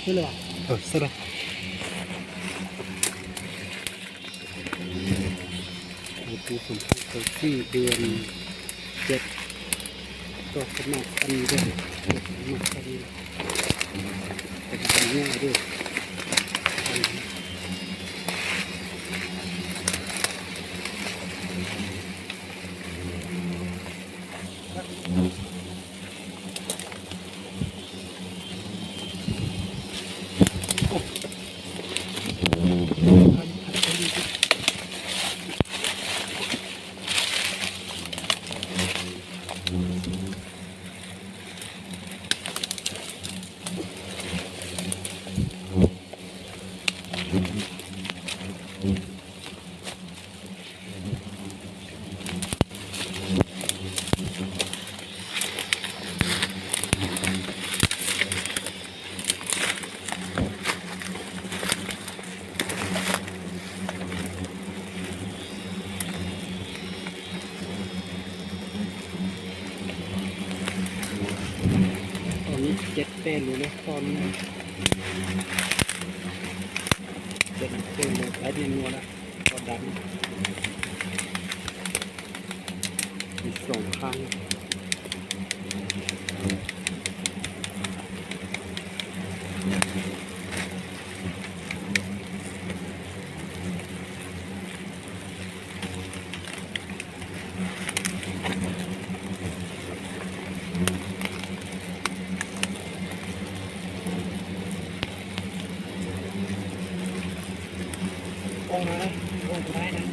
ເອີ ເຊີນເລີຍ. ປີສອງພັນຊາວສີ່ ເດືອນເຈັດ ກໍສະໝັກອັນນີ້ເດ້ ສະໝັກອັນນີ້ ເປັນອັນນີ້ເດ້. ຕອນນີ້ເຈັດແປດໂລແລ້ວ ຕອນນີ້ເຈັດແປດໂລ ໄດ້ແນ່ນອນລະ. ກໍດັນ ມີສອງຄັ້ງ. ອອກມາ ອອກມາໄດ້ນະ.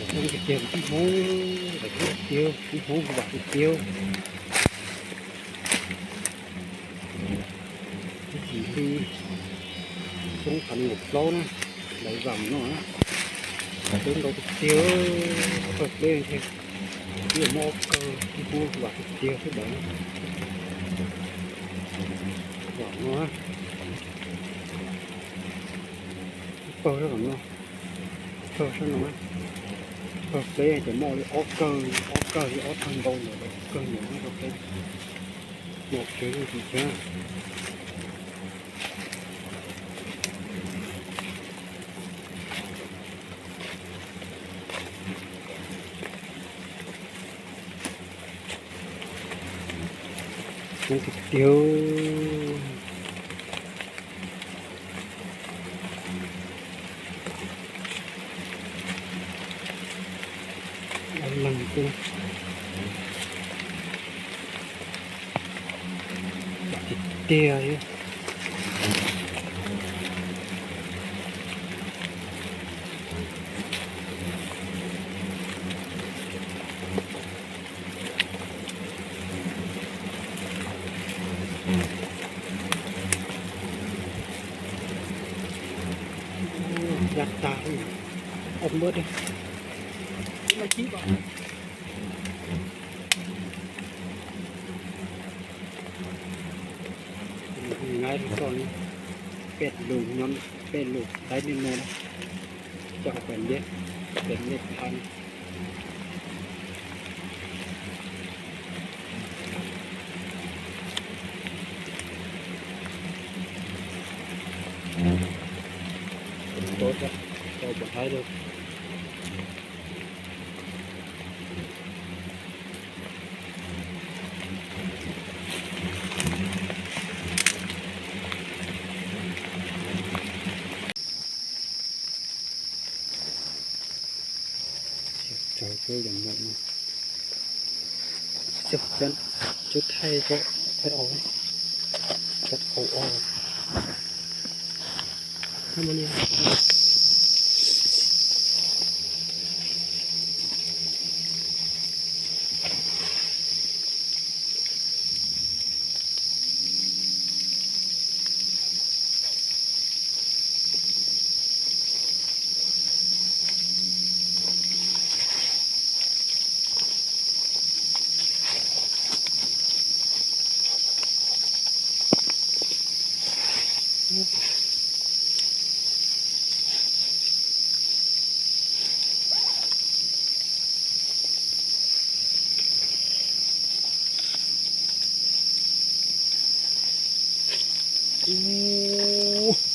ເບິ່ງກະເຕີວ ໂອ້ ກະເຕີວ ໂອ້ ວ່າກະເຕີວ. ວິຖີທີ່ຊົງກັນກັບເຮົານະ ໄຫຼຫວັງເນາະ ເບິ່ງເຮົາກະເຕີວ ເບິ່ງເລີຍ ທີ່ໝໍກເກີ ທີ່ຮູ້ວ່າກະເຕີວຄືໃດ ຫວັງເນາະ ເປີດແລ້ວເນາະ. ເພິ່ນເນາະ ເພິ່ນເລີຍຈະມອງເລີຍ ອອກເກີ ອອກເກີ ອອກທາງດອນເລີຍ ເກີ ເນາະ ເພິ່ນເລີຍ ມອງເກີ ເດີຍວ. ອັນນັ້ນເປັນເດຍຢູ່. ຍັດຕາ ອອກເບິດເດ້ ມາຈີບເອົາ ງ່າຍທີ່ສຸດນີ້ ແປດໂລ ຍ້ອນແປດໂລ ໄດ້ແນ່ນອນ ຈະເອົາໄປເຮັດ ເປັນເມັດພັນ ໂຕຈະ ໂຕບໍ່ໄດ້ເລີຍ. ເຈົ້າເຈົ້າຢ່າງນັ້ນນະ ເຈັບເປັນຈຸດໄທກໍໄປເອົາ ຈັດເອົາອອກ ທຳມະດາ. ໂອ້ ຢາກຕາຍ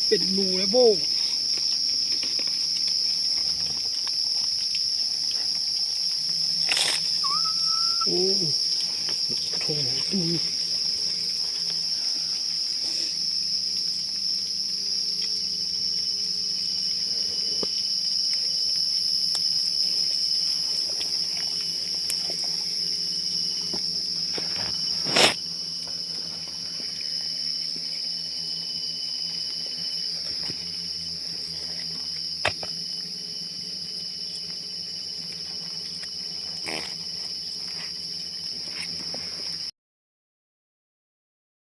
ເປັນຮູແລ້ວໂບ. ໂອ້ ໂຖ.